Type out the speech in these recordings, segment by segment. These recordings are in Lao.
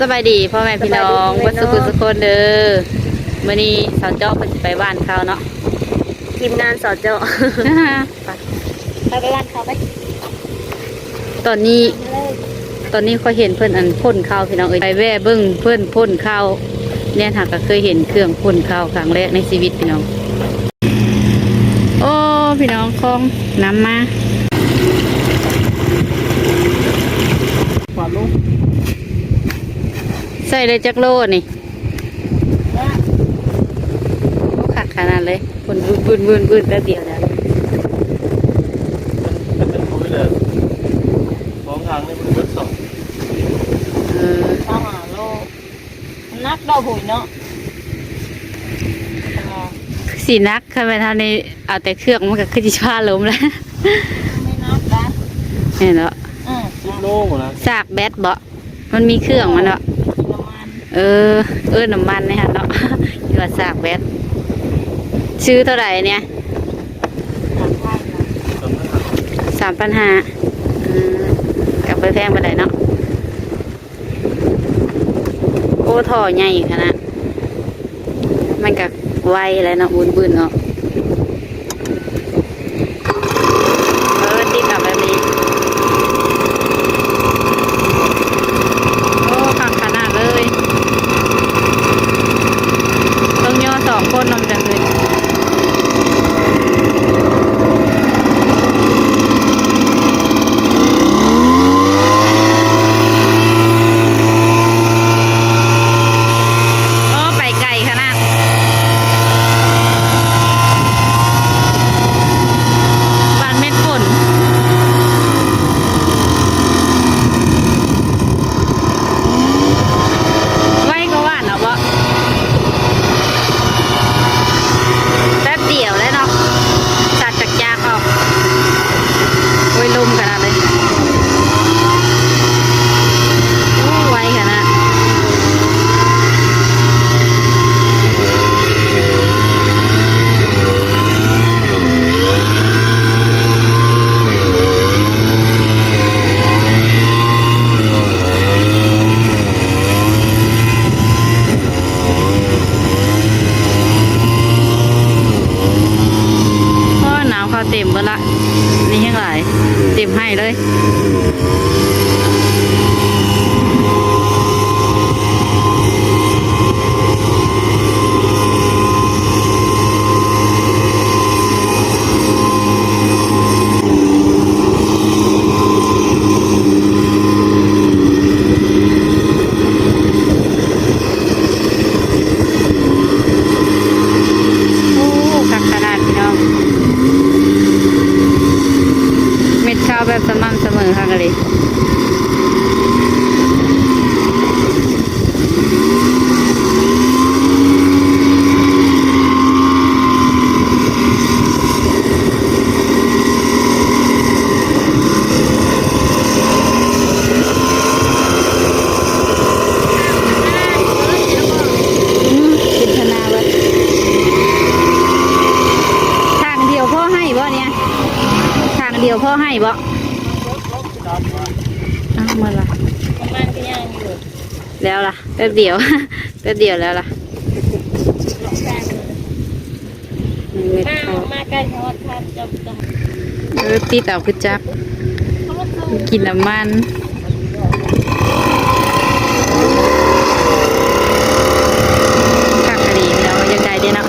ສະບາຍດີພໍ່ແມ່ພີ່ນ້ອງ ສະບາຍດີ ເບິດສູ່ຜູ້ສູ່ຄົນເດີ. ມື້ນີ້ສາວເຈາະເພິ່ນຊິໄປຫວ່ານເຂົ້າເນາະ ທີມງານສາວເຈາະ ໄປ ໄປຫວ່ານເຂົ້າໄປ. ຕອນນີ້ ມາເລີຍ ຕອນນີ້ຂ້ອຍເຫັນເພິ່ນ ອັນ ພົ່ນເຂົ້າພີ່ນ້ອງເອີຍ ໄປແວ່ເບິ່ງເພິ່ນພົ່ນເຂົ້າ. ແນນຫາກະເຄີຍເຫັນເຄື່ອງພົ່ນເຂົ້າຄັ້ງແລກໃນຊີວິດພີ່ນ້ອງ. ໂອ້ ພີ່ນ້ອງ ຂອງນຳມາ ໃສ່ໄດ້ຈັກໂລນີ້? ໂອ້ ຄັກຂະໜາດເລີຍ ພຸ້ນ ວືນໆໆ ແປັບດຽວແລ້ວ. ຂອງທາງນີ້ມັນເບິດສອງ ເອີ ຊາວຫ້າໂລ ໜັກດອກໂຫຍເນາະ. ຄືຊິໜັກ ຄັນແມ່ນເຮົານີ້ເອົາແຕ່ເຄື່ອງ ມັນກໍຄືຊິພາລົມແລ້ວ ແມ່ນບໍ່? ເອີ ສິບໂລພຸ້ນນະ ຊາກແບັດບໍ່? ມັນມີເຄື່ອງມັນເນາະ ເອີ ເອີ ນ້ຳມັນໃນຫັ້ນເນາະ ຄິດວ່າຊາກແບັດ. ຊື້ເທົ່າໃດນີ້? ສາມພັນຫ້າ ອືມ ກໍບໍ່ແພງປານໃດເນາະ. ໂອ້ ທໍ່ໃຫຍ່ຂະໜາດ ມັນກະໄວແຫຼະເນາະ ວືນໆເນາະ. ເອີ ຕິດເອົາແບບນີ້ ໂອ້ ຄັກຂະໜາດເລີຍ. ຕ້ອງຍໍສອງຄົນເນາະ ມັນຈັ່ງຂຶ້ນ. ໂອ້ ໄປໄກຂະໜາດ ບາດເມັດຝົນ. ໄວກວ່າຫວ່ານເອົາບໍ່? ແປັບດຽວແລ້ວເນາະ ສັດຈັກຈາກອອກ. ໂອ້ຍ ລົມຂະໜາດເລີຍ ໂອ້ ໄວຂະໜາດ. ໂອ້ ນ້ຳເຂົ້າເຕັມເບິດລະ ນີ້ແຮງຫຼາຍ ເຕັມໄຮ່ເລີຍ. ໂອ້ ຄັກຂະໜາດພີ່ນ້ອງ ເມັດເຂົ້າແບບສະໝ່ຳສະເໝີຄັກອີ່ຫຼີ. ອືມ ເປັນທະນາເບິດ ທາງດຽວພໍໃຫ້ບໍ່ນີ້? ທາງດຽວພໍໃຫ້ບໍ່? ອ້າວ ໝົດລະ ປະມານກໍຍັງຢູ່ ແລ້ວລະ ແປັບດຽວ ແປັບດຽວແລ້ວລະ ເມັດເຂົ້າ ມາໃກ້ຮອດທ່ານຈອມຈັນ ເອີ ຕິດເອົາຄືຈັກ ກິນນ້ຳມັນ ຄັກອີ່ຫຼີ ແລ້ວຢາກໄດ້ເດ້ເນາະ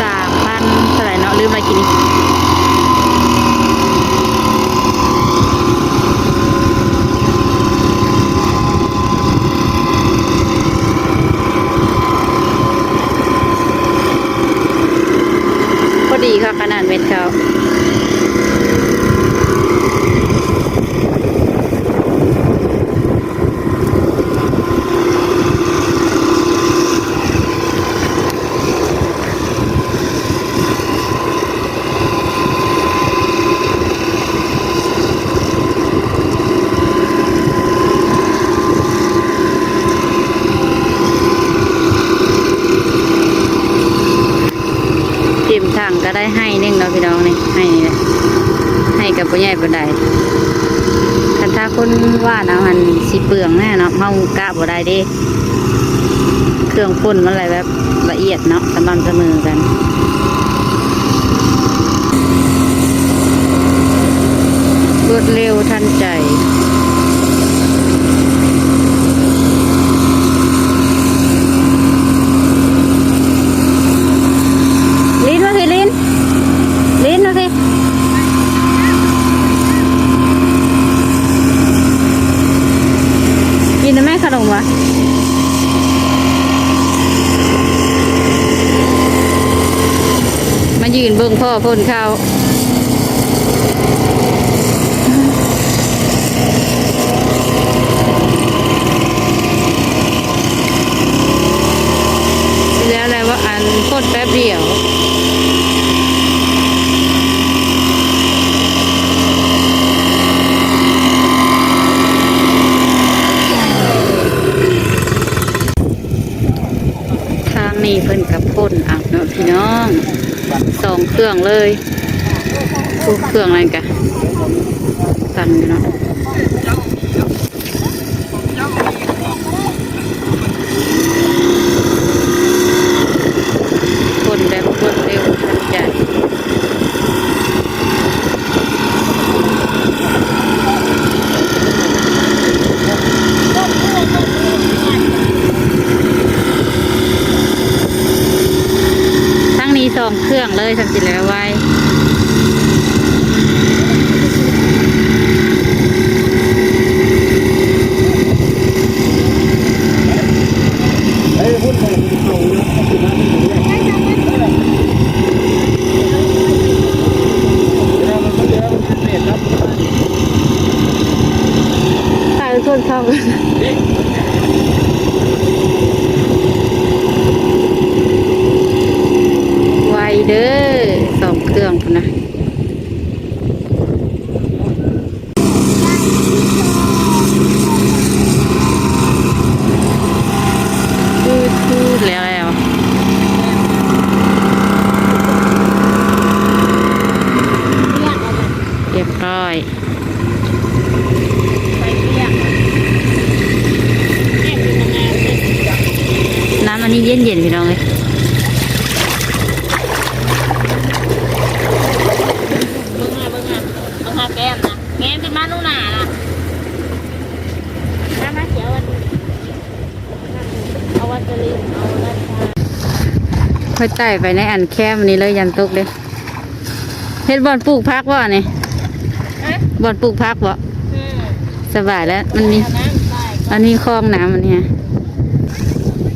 ສາມພັນເທົ່າໃດເນາະ ລືມລະກິນ ພໍດີຄັກຂະໜາດເມັດເຂົ້າ. ເຕັມຖັງກໍໄດ້ໄຮ່ໜຶ່ງເນາະພີ່ນ້ອງ ນີ້ໄຮ່ນີ້ແຫຼະ ໄຮ່ກໍບໍ່ໃຫຍ່ປານໃດ ໄຮ່ ຖ້າຄົນຫວ່ານເອົາຫັ້ນຊິເປືອງແນ່ເນາະ ເຮົາກະບໍ່ໄດ້ເດ້ ເຄື່ອງຝົນມັນຫຼາຍແບບລະອຽດເນາະ ສະໝ່ຳສະເໝີກັນ ລວດເລັວທັນໃຈ. ລິນມາພີ້ ລິນ ລິນມາພີ້ ກິນນຳແມ່ຂະໜົມວະ ມາຢືນເບິ່ງພໍ່ພົ່ນເຂົ້າ. ແລ້ວແຫຼະວ່າ ອັນ ຝົນແປັບດຽວ. ທາງນີ້ເພິ່ນກະພົ່ນເອົາເນາະພີ່ນ້ອງ ສອງເຄື່ອງເລີຍ ທຸກເຄື່ອງນັ້ນກະຕັນເນາະ ພົ່ນແບບ ພົ່ນເລັວທັນໃຈ. ທັງນີ້ສອງເຄື່ອງເລີຍ ຊັ້ນຊິແລ້ວໄວ. ໄປຊົນເຂົາ ໄວເດີ ສອງເຄື່ອງພຸ້ນນະ. ຄື ຄືແລ້ວ ແລ້ວ ຮຽບຮ້ອຍ ນ້ຳອັນນີ້ເຢັນໆ ພີ່ນ້ອງເອີຍ. ເບິ່ງຫາ ເບິ່ງຫາ ເບິ່ງຫາແກ້ມນະ ແງນຂຶ້ນມາໜູໜ້ານະ ມາ ມາ ຊິເອົາອັນ ເອົາວັດສະລິນ ເອົານັ້ນ ຂ້ອຍໄຕ່ໄປໃນອັນແຄມນີ້ເລີຍ ຢ້ານຕົກເດ້. ເຮັດບ່ອນປູກຜັກບໍ່ນີ້? ຮະ? ບ່ອນປູກຜັກບໍ່? ອືມ ສະບາຍແລ້ວ ມັນມີ ເອົານ້ຳໃສ່ ມັນມີຄອງນ້ຳອັນນີ້.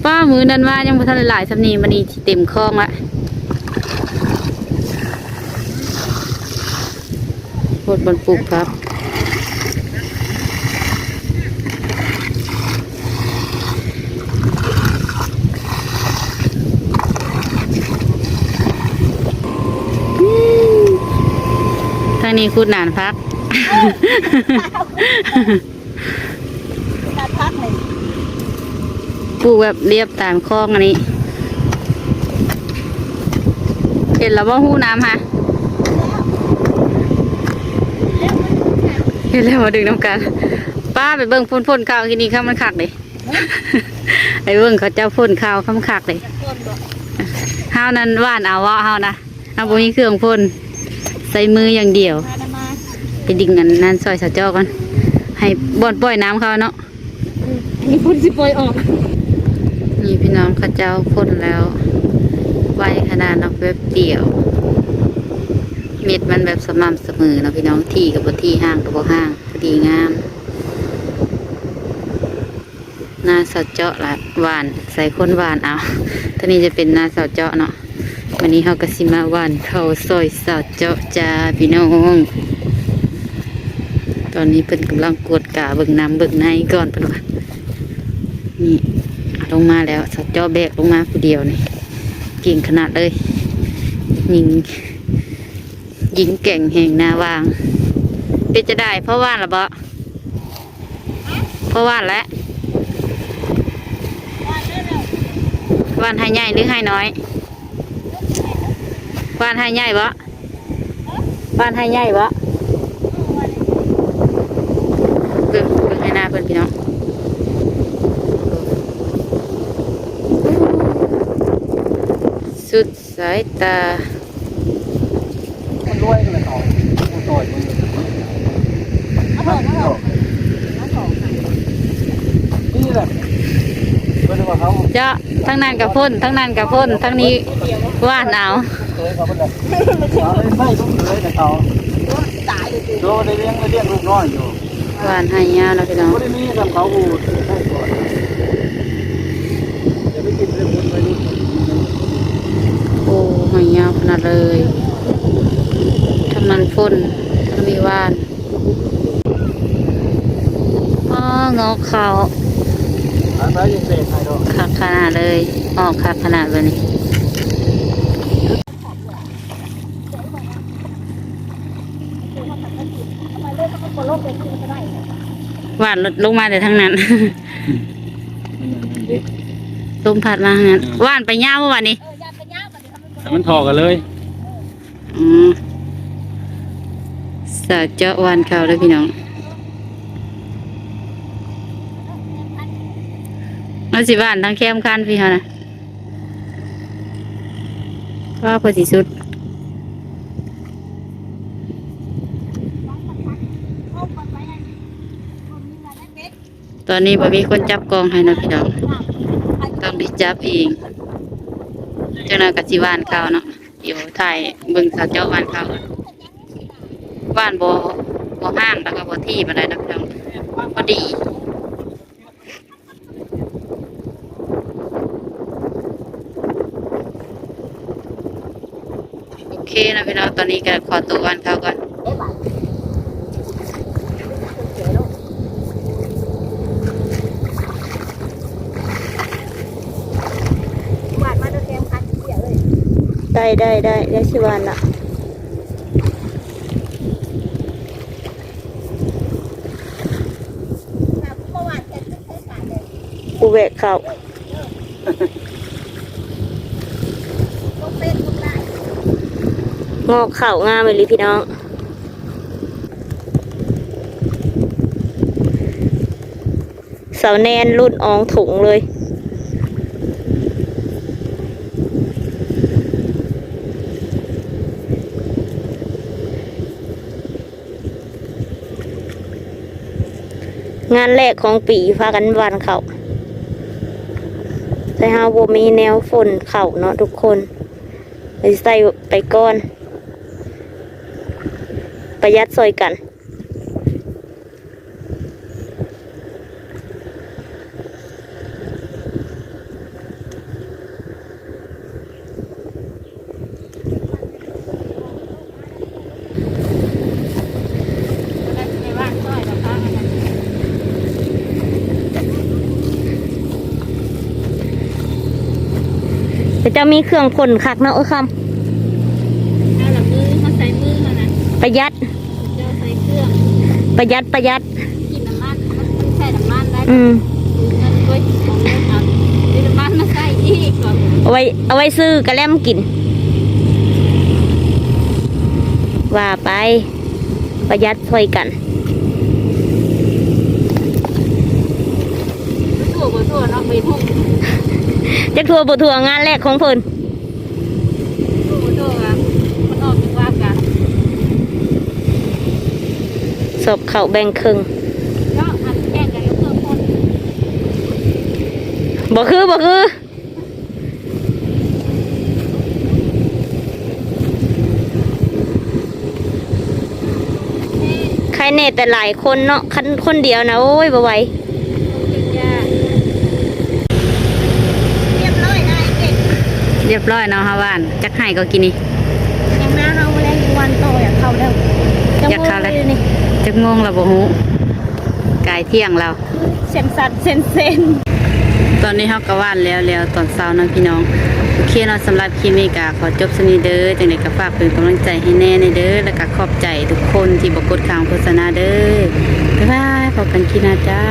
ປ້າ ມື້ນັ້ນມາຍັງບໍ່ທັນໄດ້ຫຼາຍສ່ຳນີ້ ມື້ນີ້ຊິເຕັມຄອງລະ. ໂພດບ່ອນປູກຜັກ. ທາງນີ້ຂຸດໜານຜັກ ຕັດຜັກນີ້ ປູກແບບລຽບຕາມຄອງອັນນີ້. ເຫັນແລ້ວບໍ່ ຮູນ້ຳຫະ? ເຫັນແລ້ວ ມາດຶງນຳກັນ. ປ້າ ໄປເບິ່ງພົ່ນ ພົ່ນເຂົ້າທີ່ນີ້ ຄັກມັນຄັກເດ້. ໄປເບິ່ງເຂົາເຈົ້າພົ່ນເຂົ້າ ຄັກມັນຄັກເດ້. ເຮົານັ້ນຫວ່ານເອົາເວາະ ເຮົານະ. ເຮົາບໍ່ມີເຄື່ອງພົ່ນ ໃຊ້ມືຢ່າງດຽວ. ໄປດຶງອັນນັ້ນຊ່ອຍສາວເຈາະກ່ອນ ໃຫ້ບ່ອນປ່ອຍນ້ຳເຂົ້າເນາະ. ອືມ ມີຄົນຊິປ່ອຍອອກ. ນີ້ພີ່ນ້ອງ ເຂົາເຈົ້າພົ່ນແລ້ວ ໄວຂະໜາດເນາະ ແປັບດຽວ. ເມັດມັນແບບສະໝ່ຳສະເໝີເນາະພີ່ນ້ອງ ຖີ່ກໍບໍ່ຖີ່ ຫ່າງກໍບໍ່ຫ່າງ ພໍດີງາມ. ນາສາວເຈາະລະຫວ່ານ ໃສ່ຄົນຫວ່ານເອົາ. ໂຕນີ້ຈະເປັນນາສາວເຈາະເນາະ. ວັນນີ້ເຮົາກໍຊິມາຫວ່ານເຂົ້າຊ່ອຍສາວເຈາະຈ້າພີ່ນ້ອງ. ຕອນນີ້ເພິ່ນກຳລັງກວດກາເບິ່ງນ້ຳເບິ່ງໃນກ່ອນ ເພິ່ນວ່າ. ນີ້ ລົງມາແລ້ວ ສາວເຈາະແບກລົງມາຜູ້ດຽວນີ້ ເກັ່ງຂະໜາດເລີຍ. ຍິງ ຍິງແກ່ງແຮງໜ້າຫວ່າງ. ເປັນຈັ່ງໃດ ພໍຫວ່ານລະເບາະ? ພໍຫວ່ານແລ້ວ. ຫວ່ານໄຮ່ໃຫຍ່ຫຼືໄຮ່ນ້ອຍ? ຫວ່ານໄຮ່ໃຫຍ່ເບາະ? ຫວ່ານໄຮ່ໃຫຍ່ເບາະ? ເພິ່ນພີ່ນ້ອງ ສຸດສາຍຕາ. ມັນລວຍກັນເລີຍເນາະ ຜູ້ຊ່ອຍມືນີ້ແຫຼະ ເພິ່ນວ່າເຂົາ ເຈາະ ທາງນັ້ນກະພົ້ນ ທາງນັ້ນກະພົ້ນ ທາງນີ້ຫວ່ານເອົາ ເອີ ເຂົາເພິ່ນແຫຼະ ເອົາໄປໃຊ້ລູກເຂີຍນະເຂົາ ໂຕໄດ້ລ້ຽງ ໄດ້ລ້ຽງລູກນ້ອຍຢູ່. ຫວ່ານໄຮ່ຍາວແລ້ວພີ່ນ້ອງ ບໍ່ໄດ້ມີສ່ຳເຂົາຜູ້ໃຫ້ກ່ອນ ຢ່າໄປຄິດເລື່ອງຄົນໄວລຸ້ນ ໂອ້ ໄຮ່ຍາວຂະໜາດເລີຍ ທັງນັ້ນຝົນ ທັງນີ້ຫວ່ານ ອໍ ງອກເຂົ້າ ໄປໆ ຢ່າເສກໃຫ້ດອກ ຄັກຂະໜາດເລີຍ ອອກຄັກຂະໜາດເລີຍນີ້. ຫວ່ານລົງມາແຕ່ທາງນັ້ນ ລົມພັດມາທາງນັ້ນ ອືມ ຫວ່ານໄປຍາວບໍ່ຫວ່ານນີ້ ໃຫ້ມັນທໍ່ກັນເລີຍ ອືມ ສາວເຈາະຫວ່ານເຂົ້າເດີພີ່ນ້ອງ ເຮົາຊິຫວ່ານທາງແຄມຄັນພີ່ເຮົານະ. ວ້າ ພໍຊິສຸດ ຕອນນີ້ບໍ່ມີຄົນຈັບກ້ອງໃຫ້ເນາະພີ່ນ້ອງ ຕ້ອງໄດ້ຈັບເອງ ຈັກໜ່ອຍກະຊິຫວ່ານເຂົ້າເນາະ ດຽວຖ່າຍເບິ່ງສາວເຈາະຫວ່ານເຂົ້າ ຫວ່ານບໍ່ ບໍ່ຫ່າງ ແລ້ວກະບໍ່ຖີ່ປານໃດເນາະພີ່ນ້ອງ ພໍດີ. ໂອເຄເນາະພີ່ນ້ອງ ຕອນນີ້ກະຂໍໂຕຫວ່ານເຂົ້າກ່ອນ ໄດ້ ໄດ້ ໄດ້ ດຽວຊິຫວ່ານລະ. ຜູ້ແບກເຂົ້າ ງອກເຂົ້າງາມອີ່ຫຼີພີ່ນ້ອງ ສາວແນນລຸ້ນອອງຖົງເລີຍ. ງານແລກຂອງປີ ພາກັນຫວ່ານເຂົ້າ ແຕ່ເຮົາບໍ່ມີແນວຝົນເຂົ້າເນາະທຸກຄົນ ເລີຍໃສ່ໄປກ່ອນ ປະຢັດຊ່ອຍກັນ. ເຈົ້າມີເຄື່ອງພົ່ນຄັກເນາະ ເອີ ຄຳ ເອົາລະມືມາໃສ່ມືຫັ້ນນະ ປະຢັດ ເຈົ້າໃສ່ເຄື່ອງ ປະຢັດ ປະຢັດ ກິນນ້ຳມັນ ມັນໃຊ້ນ້ຳມັນໄດ້ ອືມ ເງິນ ໂອ້ຍ ເອົາເງິນ ເອົານ້ຳມັນມາໃສ່ອີກ ເອົາໄວ້ ເອົາໄວ້ຊື້ກະແລັມກິນ ວ່າໄປ ປະຢັດຊ່ອຍກັນ ທົ່ວບໍ່ທົ່ວເນາະ ໄປຫຸ້ມ ຈັກທົ່ວບໍ່ທົ່ວ ງານແລກຂອງເພິ່ນ ສອບເຂົ້າແບ່ງເຄິ່ງ ເນາະ ອັນແຂ່ງກັນກັບເຄື່ອງຄົນ ບໍ່ຄື ບໍ່ຄື ໃຄແນ່ແຕ່ຫຼາຍຄົນເນາະ ຄັນຄົນດຽວນະ ໂອ້ຍ ບໍ່ໄຫວ. ຮຽບຮ້ອຍນະ ຮຽບຮ້ອຍເນາະ ເຮົາຫວ່ານ ຈັກໄຮ່ກໍກິນນີ້ ຍັງນາເຮົາແລ້ວ ຫວ່ານຕໍ່ ຢາກເຂົ້າແລ້ວ ຢາກເຂົ້າແລ້ວ ຈັກໂມງແລ້ວນີ້ ຈັກໂມງແລ້ວບໍ່ຮູ້ ກາຍທ່ຽງແລ້ວ ເສັ້ນສັນເສັ້ນເສັ້ນ ຕອນນີ້ເຮົາກໍຫວ່ານແລ້ວ ແລ້ວຕອນເຊົ້າເນາະພີ່ນ້ອງ ໂອເຄເນາະ ສຳລັບຄລິບນີ້ກໍຂໍຈົບສ່ຳນີ້ເດີ ຈັ່ງໃດກໍຝາກເປັນກຳລັງໃຈໃຫ້ແນ່ແນ່ເດີ ແລ້ວກໍຂອບໃຈທຸກຄົນທີ່ບໍ່ກົດຂ້າມໂຄສະນາເດີ ບາຍບາຍ ພົບກັນຄລິບໜ້າຈ້າ.